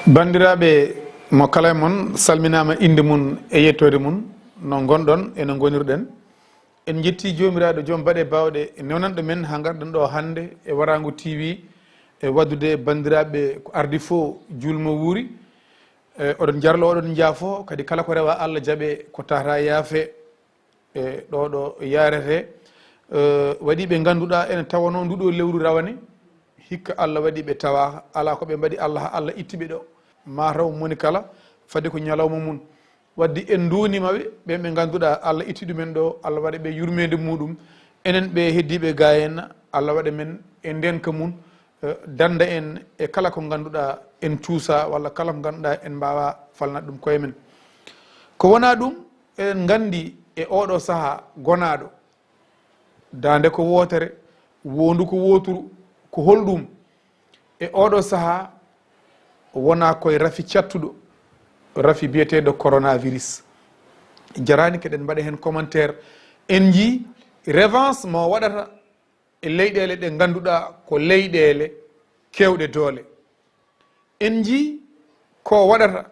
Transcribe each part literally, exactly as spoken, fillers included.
Banndiraaɓe, mo kala e mon salminaama innde mum e yettoode mum, no ngonɗon e no ngonirɗen. En njettii Joomiraaɗo joom baɗe baawɗe newnanɗo men haa ngarɗen ɗo hannde e Waraango T V, e waɗdude banndiraaɓe ko ardi fof juulmo wuuri. E oɗon njarlo, oɗon njaafo, kadi kala ko rewa Allah jaɓe, ko tata yaafe. E ɗo ɗo yarete, e, waɗi ɓe ngannduɗaa ene tawanoo nduɗo lewru rawani, hikka Allah waɗi ɓe tawa alaa ko ɓe mbaɗi Allah, Allah itti ɓe ɗo. Ma taw moni kala fadi ko ñalawma mum. Waddi en nduunima ɓe, ɓen ɓe ngannduɗaa Allah itti ɗumen ɗo, Allah waɗa ɓe yurmeende muɗum. Enen ɓe heddiiɓe ga en, Allah waɗa men e ndenka mum, e, dannda en e kala ko ngannduɗaa en cuusa, walla kala ko ngannduɗaa en mbaawa falnat ɗum koye men. Ko wonaa ɗum, eɗen nganndi e oɗo sahaa gonaaɗo, daande ko wootere, woondu ko wooturu, ko holɗum? E oɗo sahaa wonaa koye rafi cattuɗo, rafi biyeteeɗo coronavirus. Jaraani keɗen mbaɗa heen commentaire. En njii revanche mo waɗata e leyɗeele ɗe ngannduɗaa ko leyɗeele keewɗe doole. En njii ko waɗata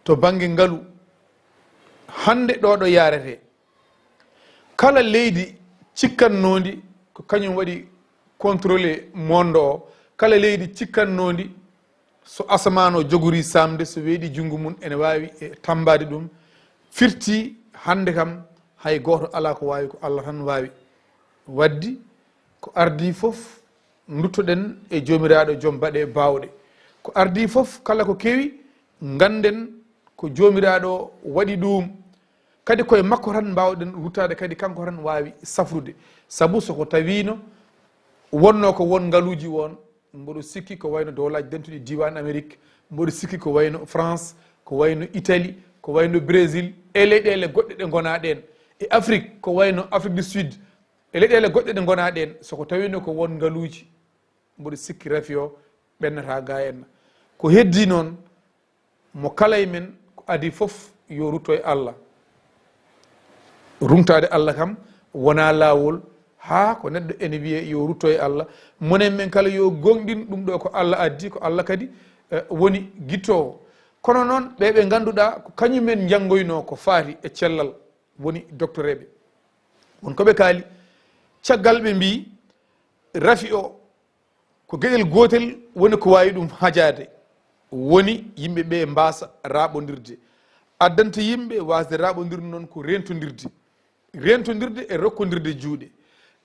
to bannge ngalu hannde ɗo ɗo yaretee. Kala leydi cikkannoondi ko kañum waɗi contrôlé monde o, kala leydi cikkannoondi so asamaan o jogori saamde, so weeɗi junngo mum ene waawi e tammbaade ɗum, firti hannde kam hay gooto alaa ko waawi, ko Allah tan waawi. Waddi ko ardii fof, nduttoɗen e Joomiraaɗo joom baɗe baawɗe. Ko ardii fof, kala ko kewi, ngannden ko Joomiraaɗo waɗi ɗum. Kadi koye makko tan mbaawɗen ruttaade, kadi kanko tan waawi safrude. Sabu so ko tawiino wonnoo ko won ngaluuji won, mboɗo sikki ko wayno Dowlaaji Dentuɗi Diiwaan Amerik, mboɗo sikki ko wayno France, ko wayno Italie, ko wayno Brésil, e leyɗeele goɗɗe ɗe ngonaa ɗeen, e Afrique, ko wayno Afrique du Sud, e leyɗeele goɗɗe ɗe ngonaa ɗeen, so ko tawiino ko won ngaluuji, mboɗo sikki rafi o ɓennataa ga en. Ko heddii noon, mo kala e men ko adii fof yo rutto e Allah. Ruŋtaade Allah kam wonaa laawol, haa ko neɗɗo ene wiyee yo rutto e Allah. Monen men kala yo gooŋɗin ɗum ɗo ko Allah addi, ko Allah kadi, eh, woni gittoowo. Kono noon, ɓe ɓe ngannduɗaa ko kañumen njanngoynoo ko faati e cellal, woni doktoreeɓe. Won ko ɓe kaali. Caggal ɓe mbii, rafi o ko geɗel gootel woni ko waawi ɗum hajaade, woni yimɓe ɓe mbaasa raaɓondirde. Addanta yimɓe waasde raaɓondirde noon ko reentondirde. Reentondirde e rokkondirde juuɗe.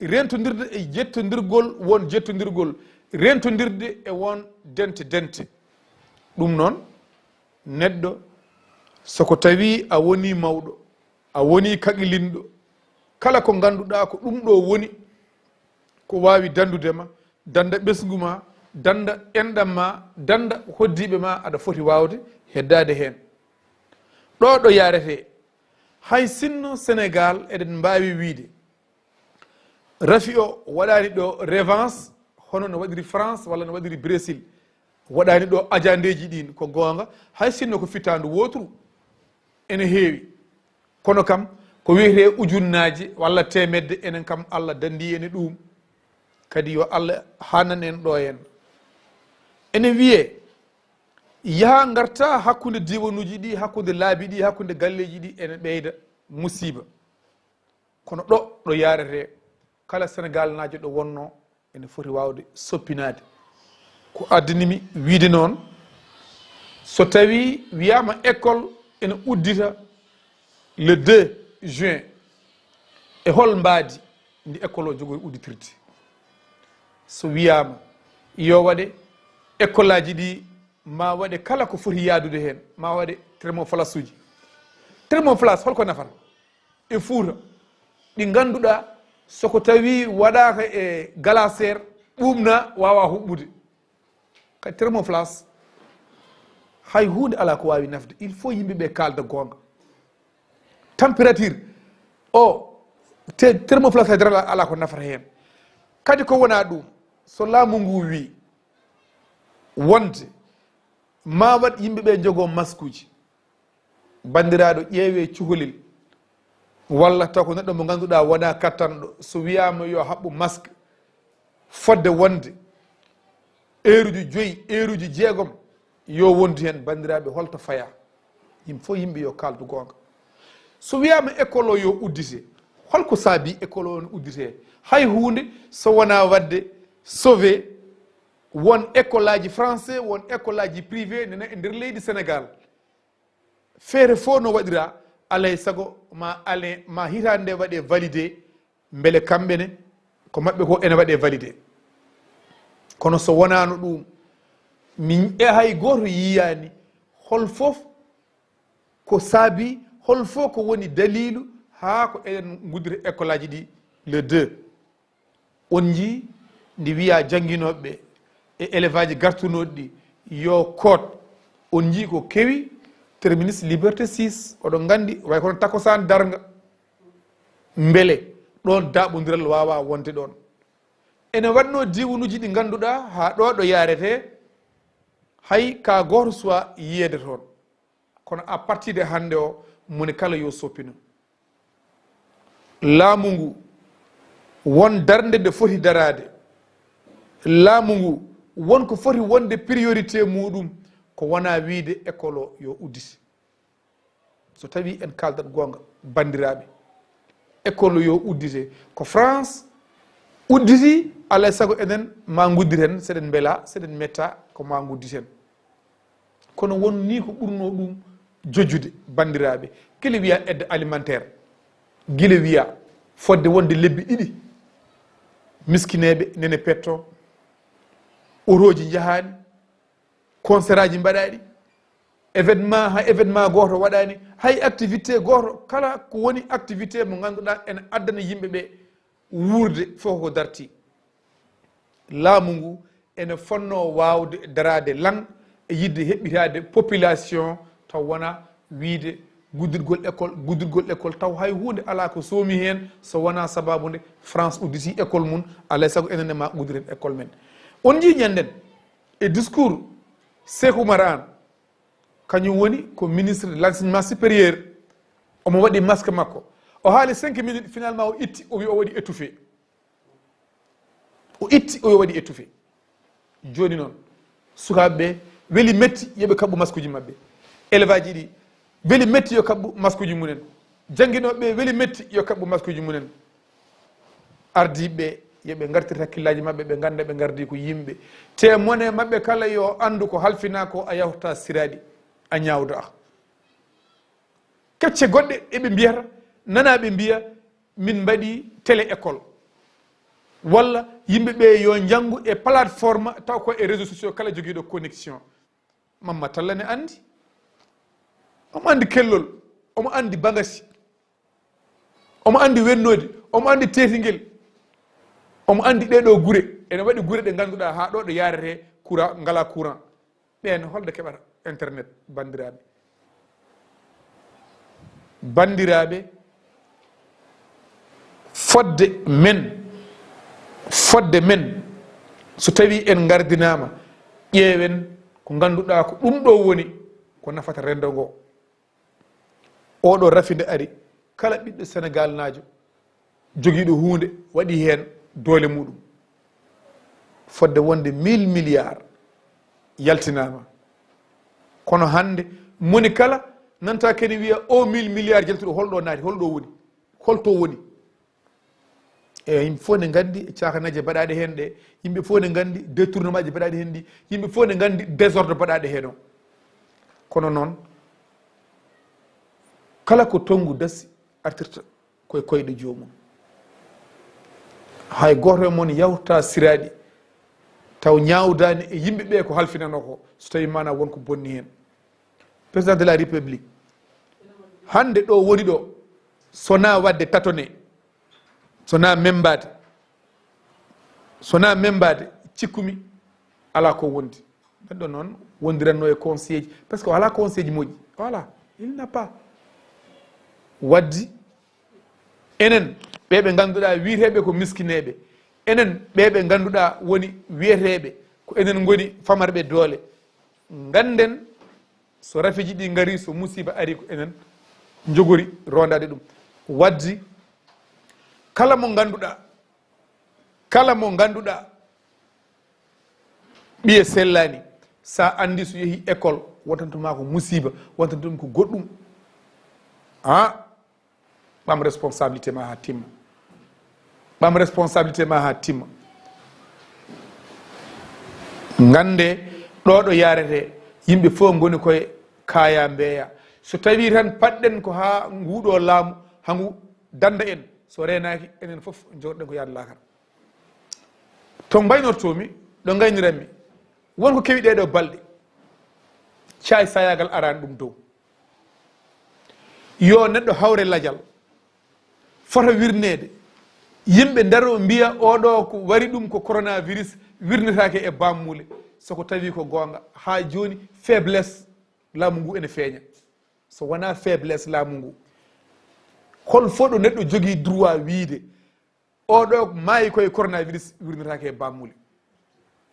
Reentondirde e jettondirgol won jettondirgol. Reentondirde e won dente dente. Ɗum noon, neɗɗo, so ko tawii a wonii mawɗo, a wonii kaqilinɗo, kala ko ngannduɗaa ko ɗum ɗo woni, ko waawi danndude ma, dannda ɓesngu ma, dannda enɗam ma, dannda hoddiiɓe ma, aɗa foti waawde heddaade heen. Ɗo ɗo yaretee, hay sinno Senegaal eɗen mbaawi wiyde, rafi o waɗaani ɗo revanche, hono no waɗiri France walla no waɗiri Brésil. Waɗaani ɗo ajandeeji ɗin, ko goonga, hay sinno ko fittaandu wooturu ene heewi. Kono kam, ko wiyetee ujunnaaje walla teemedde, enen kam Allah danndii en e ɗuum. Kadi yo Allah haanan en ɗo en. Ene wiyee, yaha ngarta hakkunde diiwanuuji ɗi, hakkunde laabi ɗi, hakkunde galleeji ɗi, ene ɓeyda musiiba. Kono ɗo, ɗo yaretee, kala Senegaalnaajo ɗo wonnoo ene foti waawde soppinaade. Ko addani mi wiyde noon, so tawii wiyaama école ene uddita le deux juin, e hol mbaadi ndi école o jogori udditirde? So wiyaama yo waɗe école aji ɗi, ma waɗe kala ko foti yaadude heen, ma waɗe thermoflash uji. Thermoflash holko nafata? E Fuuta, ɗi ngannduɗaa, so ko tawii waɗaaka e glacière, ɓuuɓna, waawa huɓɓude. Kadi thermoflash, hay huunde alaa ko waawi nafde. Il faut yimɓe ɓe kaalda goonga. Température o, te-, thermoflash hay dara alaa ko nafata heen. Kadi ko wonaa ɗum, so laamu ngu wii wonde ma waɗ yimɓe ɓe njogoo maskuuji, banndiraaɗo, ƴeewee cukalel, walla taw ko neɗɗo mo ngannduɗaa wonaa kattanɗo, so wiyaama yo haɓɓu masque fodde wonde eeruji joyi, eeruji jeegom, Yo wondu heen, banndiraaɓe, holto fayaa? Yimɓe fof, yimɓe yo kaaldu goonga. So wiyaama école o yo uddite, holko saabii école o ne udditee? Hay huunde, so wonaa waɗde sauver won école aji français, won école aji privé nene e nder leydi Sénégal. Feere fof no waɗiraa, alay sago ma ale, ma hitaande nde waɗee validé, mbele kamɓe ne ko maɓɓe ko ene waɗee validé. Kono so wonaano ɗum, min e hay gooto yiyaani hol fof ko saabii, hol fof ko woni daliilu haa ko eɗen nguddira école aji ɗi le deux. On njii ndi wiyaa jannginooɓe ɓe e élève aji gartunooɗi ɗi yo koot. On njii ko kewi terminus Liberté six, oɗon nganndi, way kono takosaan darnga. Mbele ɗoon daaɓondiral waawaa wonde ɗoon? Ene waɗnoo diiwanuuji ɗi ngannduɗaa haa ɗo ɗo yaaretee, hay ka gooto suwaa yiyeede toon. Kono à partir de hannde o, moni kala yo soppino. Laamu ngu, won darnde nde foti daraade. Laamu ngu, won ko foti wonde priorité muɗum, ko wonaa wiyde école o yo uddite. So tawii en kaaldat goonga, banndiraaɓe, école o yo uddite. Ko France udditi, alaa e sago enen ma nguddir heen, seɗen mbelaa, seɗen mettaa, ko ma ngudditen. Kono won ni ko ɓurnoo ɗum jojjude, banndiraaɓe. Gila wiyaa aide alimentaire, gila wiyaa fodde wonde lebbi ɗiɗi, miskineeɓe nene petto, otooji njahaani, concert aji mbaɗaani, événement, hay événement gooto waɗaani, hay activité gooto, kala ko woni activité mo ngannduɗaa ene addana yimɓe ɓe wuurde fof ko dartii. Laamu ngu ene fonnoo waawde daraade lan e yiɗde heɓɓitaade population, taw wonaa wiyde guddirgol école, guddirgol école, taw hay huunde alaa ko soomi heen, so wonaa sabaabu nde France udditi école mum, alaa e sago enen ne ma uddiren école men. On njii ñannden e discours Cheikh Oumar Anne, kañum woni ko ministre de l'enseignement supérieur, omo waɗi masque makko, o haali cinq minutes, finalement o itti, o wi o waɗi étouffé. O itti, o waɗi étouffé. Jooni noon, sukaaɓe ɓe, weli metti, yo ɓe kaɓɓu maskuuji maɓɓe. Élève aji ɗi, weli metti, yo kaɓɓu maskuuji mumen. Jannginooɓe ɓe, weli metti, yo kaɓɓu maskuuji mumen. Ardiiɓe ɓe, yo ɓe ngartir hakkillaaji maɓɓe, ɓe ngannda ɓe ngardii ko yimɓe. Te mone maɓɓe kala yo anndu ko halfinaa ko, a yawta siraaɗi, a ñaawda. Kecce goɗɗe eɓe mbiyata, nanaa ɓe mbiya, "Min mbaɗi télé école." Walla yimɓe ɓe yo njanngu e plateforme, taw ko e réseaux sociaux, kala jogiiɗo connexion. Mamma Talla ne anndi. Omo anndi Kellol, omo anndi Bagasi, omo anndi Wennoodi, omo anndi Teetingel, omo anndi ɗee ɗoo gure. Ene waɗi gure ɗe ngannduɗaa haa ɗo ɗo yaarete courant, ngalaa courant. Ɓeen holde keɓata internet, banndiraaɓe? Banndiraaɓe, fodde men, fodde men, so tawii en ngardinaama, ƴeewen ko ngannduɗaa ko ɗum ɗo woni ko nafata renndo ngo. Oɗo rafi nde ari, kala ɓiɗɗo Senegaalnaajo jogiiɗo huunde waɗi heen doole muɗum. Fodde wonde mille milliards yaltinaama. Kono hannde, moni kala nanta kene wiya, "O mille milliards jaltuɗo, holɗo naati, holɗo woni? Holto woni?" E yimɓe fof ne nganndi caakanaji baɗaaɗi heen ɗe, yimɓe fof ne nganndi détournement ji baɗaaɗi heen ɗi, yimɓe fof ne nganndi désordre baɗaaɗi heen o. Kono noon, kala ko tonngu dasi artirta koye koyɗe joomum. Hay gooto e mon yawta siraaɗi taw ñaawdaani e yimɓe ɓe ko halfinanoo ko, so tawii maanaa won ko bonni heen. Président de la République, hannde ɗo woni ɗo, so na waɗde tatone, so na membaade, so na membaade, cikkumi alaa ko wondi. Neɗɗo noon wondiranno e conseil ji, parce que o alaa conseil ji moƴƴi. Voilà, il n'a pas. Waddi, enen ɓe ɓe ngannduɗaa wiyeteeɓe ko miskineeɓe, enen ɓe ɓe ngannduɗaa woni wiyeteeɓe ko enen ngoni famarɓe doole, ngannden so rafiji ɗi ngari, so musiba ari, ko enen njogori rondaade ɗum. Waddi, kala mo ngannduɗaa, kala mo ngannduɗaa ɓiye sellaani, Sa andi so yehi école, wontanto ma ko musiba, wontanto ɗum ko goɗɗum. A ɓam responsabilité ma ha timma. Ɓam responsabilité ma ha timma. Gande ɗo ɗo yarete, yimɓe fof goni koye kaya mbeya. So tawi tan paɗɗen ko ha nguɗo laamu, ha ngu danda en, so renaki enen fof jogorɗen ko yaade lakara. To mbaynortomi, ɗo gayniranmi, won ko kewi ɗeɗo balɗe. Caay sayagal arani ɗum dow. Yo neɗɗo hawre lajal, fota wirneede. Yimɓe ndaro mbiya oɗo ko wari ɗum ko coronavirus, wirnetake e bammuule. Soko tawi ko goonga, ha joni faiblesse laamu ngu ene feeña. So wona faiblesse laamu ngu, hol fof ɗo neɗɗo jogii droit wiide oɗo maayi koye coronavirus, wirnetake e bammuule.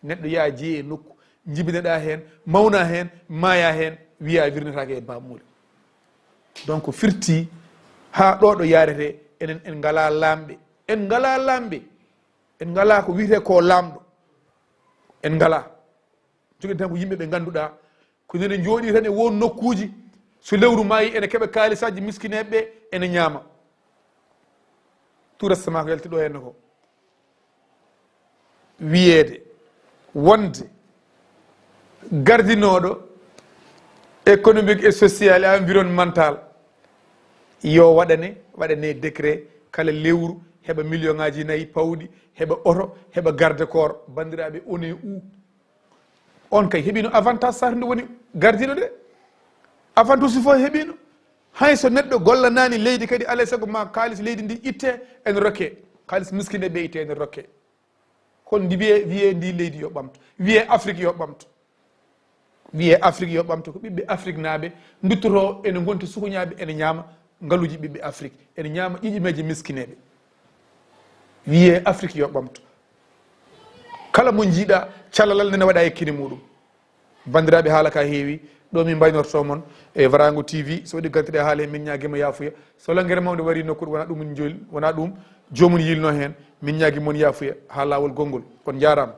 Neɗɗo yaa jeeye e nokku, jibineɗa heen, mawna heen, maaya heen, wiya wirnetake e bammuule. Donc firti ha ɗo ɗo yarete, enen en ngala lamɓe, en ngala lamɓe, en ngala ko wiyete ko lamɗo, en ngala. Jogi tan ko yimɓe ɓe ngannduɗaa ko nene njooɗi tan e won nokkuuji, so lewru maayi ene keɓa kaalisaaji miskineeɓe ɓe, ene ñaama. Tout récemment ko yalti ɗo henno ko wiyeede wonde gardinooɗo économique et social et environnemental yo waɗane waɗane décret, kala lewru heɓa million ngaji nayi pawɗi, heɓa oto, heɓa garde corps. Banndiraaɓe, one u on kay heɓino avantage sar nde woni gardino de. Avantage fof heɓino. Hay so neɗɗo gollanani leydi kadi, alay sago ma kalis leydi ndi itte, ene rokke. Kalis miskine ɓe itte, ene rokke. Kono ndi wiye, wiye ndi leydi yo ɓamto, wiye Afrique yo ɓamto, wiye Afrique yo ɓamto. Ko ɓiɓɓe Afrique naaɓe duttoto, ene gonti sukuñaaɓe, ene ñaama ngaluuji ɓiɓɓe Afrique, ene ñaama ƴiƴimeeje miskineeɓe. Wiye Afrique yo ɓamto. Kala mo njiiɗa, callalal nene waɗa e kine muɗum. Banndiraaɓe, haala ka heewi. Ɗo min mbaynorto mon e Varaango T V. So waɗi gantiɗe haala he, min ñaagima yaafuya. So langere mawde wari nokkude, wona ɗum jol-, wona ɗum joomum yilno heen, min ñaagi mon yaafuya ha laawol gonngol. On njaaraama.